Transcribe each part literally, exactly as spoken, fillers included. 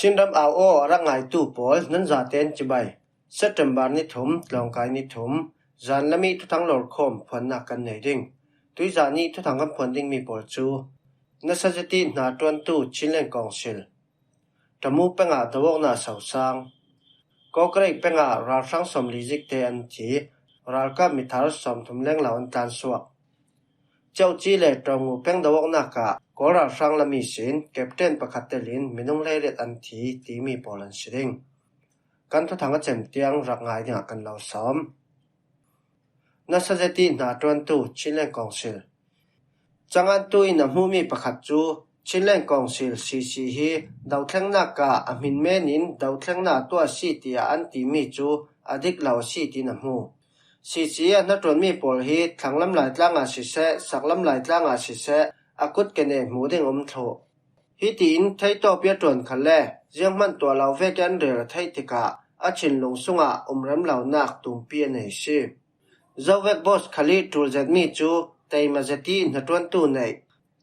Chin ram au aw a rak ngaitu pawl nan zaten cibai. September ni thum, tlawngkai ni thum, zan lami thuthang lawrkhawm phuannak kan nei ding. Tuiza nih thuthang kan phuan dingmi pawl cu Nasazeti hna ṭuantu Chinland Council. Tamu pengah do awknak sosang. Kawkrei pengah ralhrang sawmli zikte an thi, ralkap mithar sawmthum lenglo an tlansuak. Ceuci le Tawngu peng do awknak ah Kawl ralhrang lam ihsin captain pakhat telin minung hleiriat an thi timi pawl an si ding. Kan thuthang a cem tiang rak ngai dingah kan lo sawm. Nasazeti hna ṭuantu Chinland Council. Cangantu in a hmuhmi pakhat cu Chinland Council C C hi dothlengnak ah a hmin men in dothlengnak tuah a si tiah an timi cu a dik lo a si tiin a hmu. C C a hnaṭuanmi pawl hi thlanglam Laitlang ah siseh, saklam Laitlang ah siseh, a kut kene hmuh ding a um thluh. Hitiin theitawp i a ṭuan khal le zianghman tuah lo vek i an rel a theih tikah a thinlung sungah umrem lonak tumpi a nei si. Zovek boss khal i ṭul zetmi cu Teima zeti hnaṭuantu neih.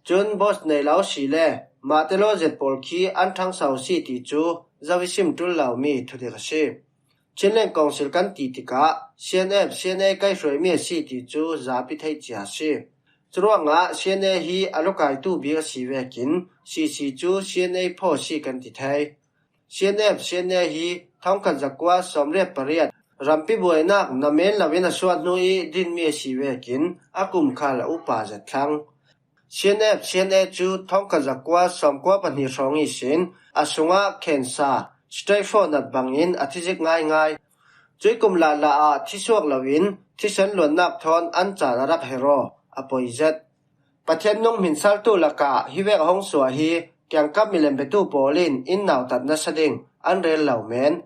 Cun boss neih lo si le mahte law zet pawl khi an ṭhangso si ti cu zo i sim ṭul lomi thudik a si. Chinland Council kan ti tikah C N F, C N A kaihruaimi a si ti cu zapi theih cia a si. Curuangah C N A hi a lukaitu bik a si vekin C C cu C N A phaw a si kan ti thei. C N F, C N A hi thongkhat zakua sawmriat pariat rampi buainak namen loin a suah hnu i dinmi a si vekin a kum khal a upa zet thlang. C N F, C N A cu thongkhat zakua sawmkua pahnih hrawng ihsin a sungah cancer, straightforward bangin a thizik ngaingai. Cui kum lala ah thisuak loin thisen luannak thawn an caan a rak herh aw, a poi zet. Pathian nung hminsaltu lakah hi vek a hung suah hi kiangkap milem biatu pawl in in nautat nasa ding an rel lo men.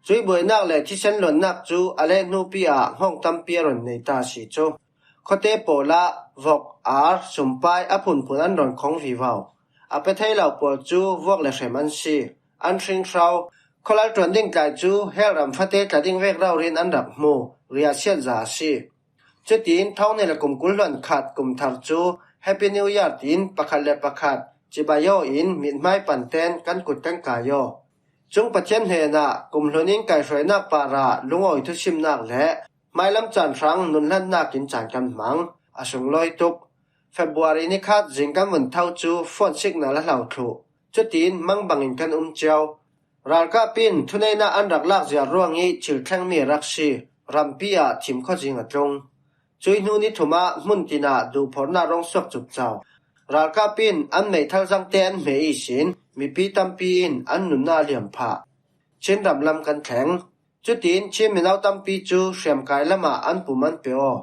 Cui buainak le thisen luannak cu a leh hnupi ah hngawng tampi a run nei ta si cu. Khuate pawl ah vok, ar, sumpai a phunphun an rawn khong vivo. A pe thei lo pawl cu vuak le hrem an si, an hringhro. Khualal ṭuan ding tlai cu hell ram fate tla ding vek rori in an rak hmu, riahsiat za a si. Cutin thawng hnih le kum kul hluan khat kum thar cu Happy New Year tiin pakhat le pakhat cibai aw in mithmai panten kan kut kan kai aw. Cung Pathian hnenah kum hlun in kaihruainak parah lungawi thusimnak le hmailam caan hrang nunhlannak in caan kan hmang, a sunglawi tuk. February ni khat zing kan vun tho cu phone signal a hlo thluh. Cutin mang bangin kan um cio. Ralkap in thuneihnak an rak lak zia ruang i thil thlengmi a rak si, rampi ah thim khuazing a tlung. Cui hnu ni thum ah hmun tin ah duhphorhnak rung suak cupco. Ralkap in an meithal zangte an hme ihsin mipi tampi in an nunnak a liam phah. Chin ram lam kan thleng. Cutin Chin mino tampi cu hriamkai lam ah an pum an pe aw.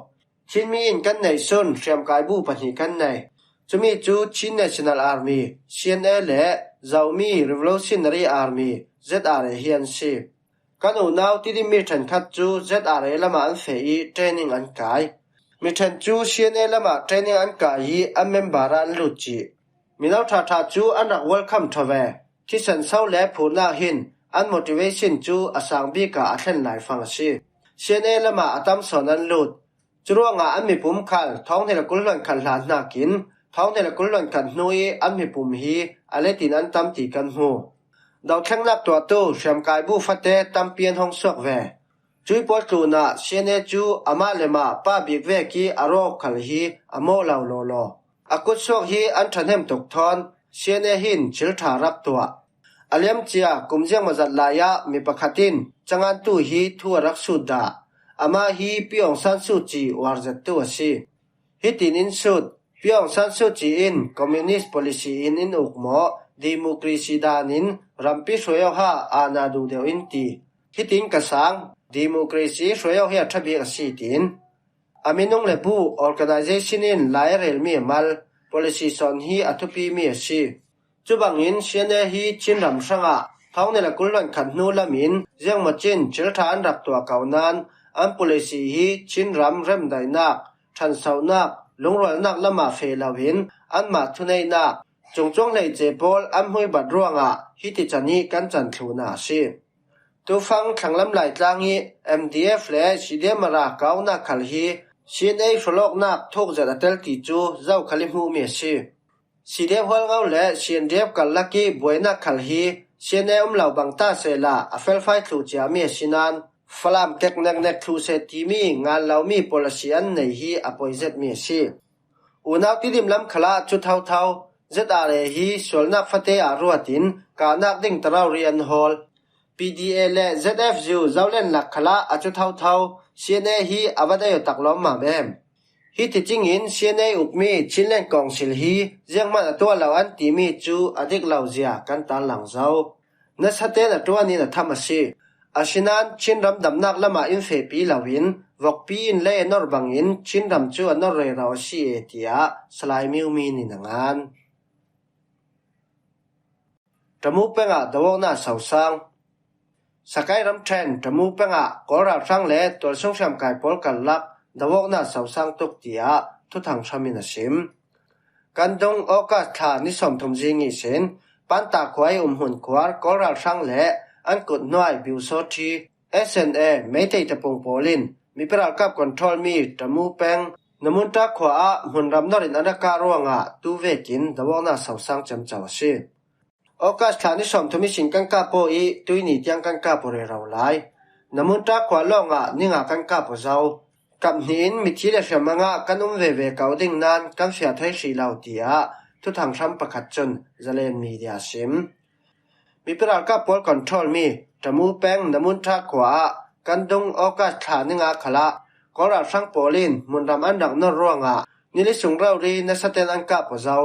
Chinmi in kan neihsun hriamkai bu pahnih kan nei. Cumi cu Chin National Army, C N A le Zomi Revolutionary Army, Z R A hi an si. Kan unau Tidim mi ṭhenkhat cu Z R A lamah an feh i training an kai. Mi ṭhen cu C N A lamah training an kai i an member ah an lut cih. Mino ṭhaṭha cu an rak welcome ṭha ve. Thisen so le phurnak hin an motivation cu a sang bik ah a thlen laifang a si. C N A lamah a tam sawn an lut. Curuangah an mipum khal thawng hnih le kul hluan khat hlan hnakin thawng hnih le kul hluan khat hnu i an mipum hi a let in an tam ti kan hmu. Dothlengnak tuahtu hriamkai bu fate tampi an hong suak ve. Cui pawl tlunah C N A cu amah le mah pa bik vek i a ruak khal hi a mawh lo lawlaw. A kutsuak hi an ṭhahnem tuk thawn C N A hin thil ṭha rak tuah. A liamcia kum ziangmawzat lai ah mi pakhat in Cangantu hi thu a rak sut dah. Amah hi Pi Aung San Suu Kyi uarzettu a si. Hitin in sut, Pi Aung San Suu Kyi in communist policy in in ukmawh, democracy dan in rampi hruai awha aana duh deuh in ti. Hitin ka sang, democracy hruai awh hi a ṭha bik a si tiin. A minung le bu organization in lai a relmi a mal, policy sawn hi a thupimi a si. Cubangin C N A hi Chin ram hrangah thawng hnih le kul hluan khat hnu lamin ziangmawcin thil ṭha an rak tuah ko nain an policy hi Chin ram remdaihnak, ṭhansonak, lungrualnak lamah feh loin anmah thuneihnak, cungcuang hleice pawl an hmuibat ruangah hiti can hi kan can thluhnak a si. Tufang thlanglam Laitlang i M D F le C D M a ra kaunak khal hi C N A hrawlawknak thuk zet a tel ti cu zokhal i hmuhmi a si. C D F hualngo le C N D F karlak i buainak khal hi C N A um lo bang ta sehla a felfai thluh ciami a si nan, Falam kek neknek thluh seh timi ngan lomi policy an nei hi a poi zetmi a si. Unau Tidim lam khalah cu thotho Z R A hi sualnak fate ah ruatin kahnak ding tarau rian hawl. P D A le Z F U Zolen lak khalah a cu thotho C N A hi a va dei aw tak lawmmam em? Hiti cingin C N A ukmi Chinland Council hi zianghman a tuah lo an timi cu a dik lo zia kan tarlang zo. Nasa ten a ṭuan in a tham a si. Asinain Chin ram damnak lamah in fehpi loin vokpi in lei a nor bangin Chin ram cu a nor rero a si e, tiah Salai Miumi nin a ngan. Tamu pengah dawawknak sosang. Sakai ramṭhen Tamu pengah Kawl ralhrang le tualsung hriamkai pawl karlak dawawknak sosang tuk, tiah Thuthang Hram in a sim. Kan dung August thla ni sawmthum zing ihsin Panta khua i umhmun khuar Kawl ralhrang le an kut hnuai Biusawṭhi, S N A, Meitei tapung pawl in mipi ralkap control mi Tamu peng Namunta khua ah hmunram nor in an rak kah ruangah tu vekin dawawknak sosang ciamco a si. August thla ni sawmthum ihsin kan kah paw i tuini tiang kan kah paw rero lai. Namunta khua lawngah ninga kan kah paw zo. Kap hnih in mithi le hriamhmang ah kan um veve ko ding nan kan fiah thei hrih lo, tiah Thuthang Hram pakhat cun Zalen Media a sim. Mipi ralkap pawl control mi Tamu peng Namunta khua ah kan dung August thla ni nga khalah Kawl ralhrang pawl in hmunram an rak nor ruangah nili sung rori nasa ten an kah paw zo.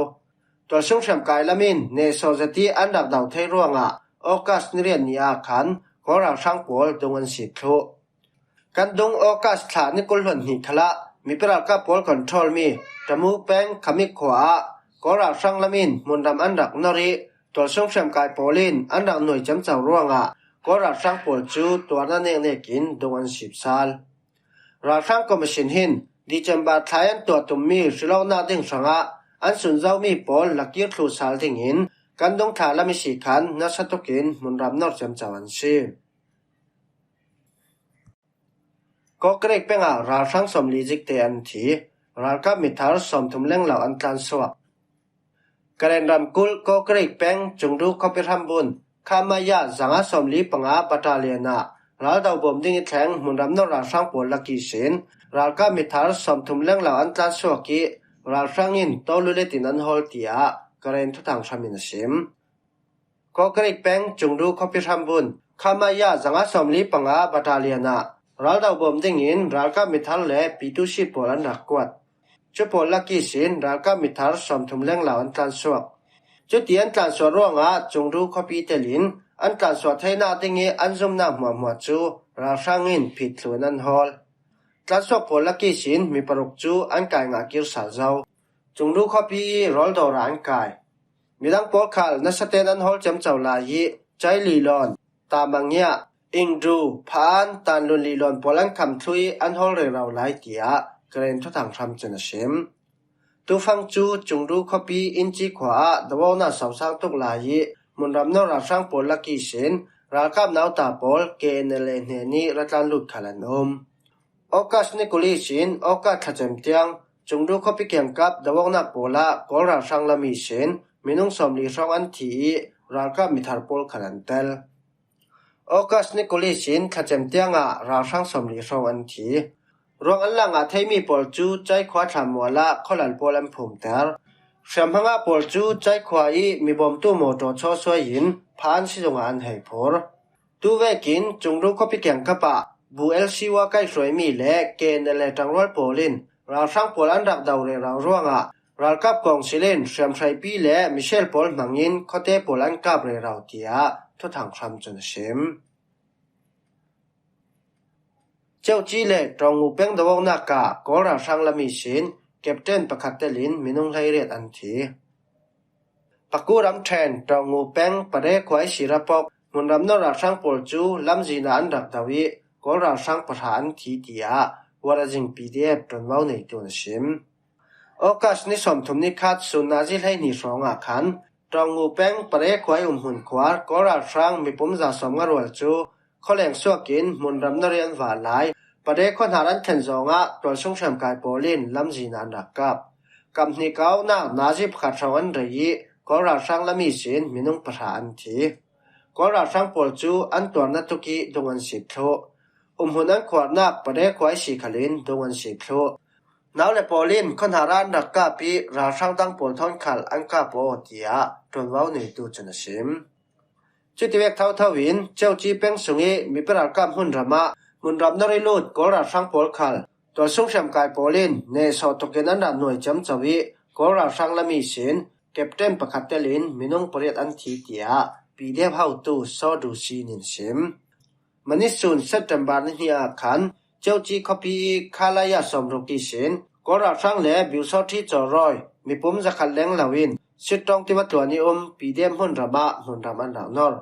Tualsung hriamkai lam in nehsawh zet i an rak do thei ruangah August ni riat ni ah khan Kawl ralhrang pawl dung an sip thluh. Kan dung August thla ni kul hluan hnih khalah mipi ralkap pawl control mi Tamu peng Khamik khua ah Kawl ralhrang lam in hmunram an rak nor i tualsung hriamkai pawl in an rak nuai ciamco ruangah Kawl ralhrang pawl cu tuarna neknek in dung an sip sal. Ralhrang Commission hin December thla i an tuah tummi hrilawknak ding hrangah an sunzomi pawl lakir thluh sal dingin kan dung thla lam i si khan nasa tukin hmunram nor ciamco an si. Kawkreik pengah ralhrang sawmli zikte an thi, ralkap mithar sawmthum lenglo an tlansuak. Karen ramkulh Kawkreik peng Cungdu khuapi hrambun Khamaya zanga sawmli panga battalion ah raldo bawm ding i thleng hmunram nor ralhrang pawl lak ihsin ralkap mithar sawmthum lenglo an tlansuak i ralhrang in tolu le tin an hawl, tiah Karen Thuthang Hram in a sim. Kawkreik peng Cungdu khuapi hrambun Khamaya zanga sawmli panga battalion ah raldo bawm dingin ralkap mithar le P two C pawl an rak kuat. Cu pawl lak ihsin ralkap mithar sawmthum lenglo an tlansuak. Cuti an tlansuah ruangah Cungdu khuapi telin an tlansuah theinak ding i an zumnak hmuahhmuah cu ralhrang in phit thluh in an hawl. Tlansuak pawl lak ihsin mi paruk cu an kai ngah kir sal zo. Cungdu khuapi i rawl dawr ah an kai. Midang pawl khal nasa ten an hawl ciamco lai i Cai Lilawn, Tamangia, Ingdu, Phaan, Tanlun Lilawn pawl an kham thluh i an hawl rero lai, tiah Karen Thuthang Hram cun a sim. Tufang cu Cungdu khuapi Inci khua ah dawawknak sosang tuk lai i hmunram nor ralhrang pawl lak ihsin ralkap nauta pawl K N L A hnen i ratlan lut khal an um. August ni kul ihsin August thlacem tiang Cungdu khuapi kiangkap dawawknak pawl ah Kawl ralhrang lam ihsin minung sawmli hrawng an thi i ralkap mithar pawl khal an tel. August ni kul ihsin thlacem tiangah ralhrang sawmli hrawng an thi. Ruang an la ngah theimi pawl cu Cai khua thlanmual ah khualal pawl an phumter. Hriamhmang ah pawl cu Cai khua i mibawmtu mawṭaw chawsuai in Phaan sizung ah an hei phur. Tu vekin Cungdu khuapi kiangkap ah Bu L C Y kaihhruaimi le K N L A ṭangrual pawl in ralhrang pawl an rak do rero ruangah ralkap kawngsil in hriamhreipi le Michelle pawl hmangin khuate pawl an kap rero, tiah Thuthang Hram cun a sim. Ceuci le Tawngngu peng dawawknak ah Kawl ralhrang lam ihsin captain pakhat telin minung hleiriat an thi. Paku ramṭhen Tawngngu peng Pare khua i sira pok hmunram nor ralhrang pawl cu lamzin ah an rak do i Kawl ralhrang pahra an thi, tiah Warazing P D F ṭuanvo neitu in a sim. August ni sawmthum ni khat sun nazi hleihnih hrawngah khan Tawngngu peng Pare khua i umhmun khuar Kawl ralhrang mipum za sawmnga rual cu khualeng suak in hmunram nor i an vah lai. Pare khuahnar an thlen zongah tualsung hriamkai pawl in lamzin ah an rak kap. Kap hnih ka auhnak nazi pakhat hrawng an rei i Kawl ralhrang lam ihsin minung pahra an thi. Kawl ralhrang pawl cu an tuarna tuk ih dung an sip thluh. Umhmun an khuarnak Pare khua ihsi khalin dung an sip thluh. Nau le pawl in khuahnara an rak kap ih ralhrang dang pawl thawn khal an kap aw, tiah ṭuanvo neitu cun a sim. Cutivek thotho in Ceuci peng sungih mipi ralkap hmunram ah hmunram nor ih lut Kawl ralhrang pawl khal tualsung hriamkai pawl in nehsawh tukin an rak nuai ciamco ih Kawl ralhrang lam ihsin captain pakhat telin minung pariat an thi, tiah P D F hotu Saw Du Sin in sim. Manisun September ni hnih ah khan Ceuci khuapi ih Khalaya sawmruk ihsin Kawl ralhrang le Biusawṭhi Cawrawi mipum zakhat leng lo in Sittawng tiva tluan ih um P D F hmunram ah hmunram an rak nor.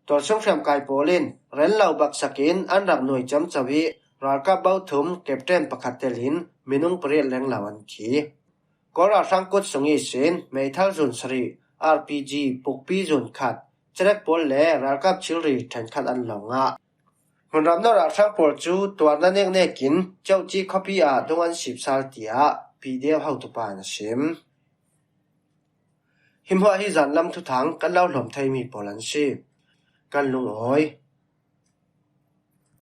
Tualsung hriamkai pawl in rel lo baksak in an rak nuai ciamco ih ralkap bothum captain pakhat telin minung pariat leng lo an thi. Kawl ralhrang kut sung ihsin meithal zun sarih, R P G, pukpi zun khat, cerek pawl le ralkap thilri ṭhenkhat an lo ngah. Hmunram nor ralhrang pawl cu tuarna neknek in Ceuci khuapi ah dung an sip sal, tiah P D F hotupa in a sim. Hi hmuah hi zanlam thuthang kan lo hlawm theimi pawl an si. Kan lungawi.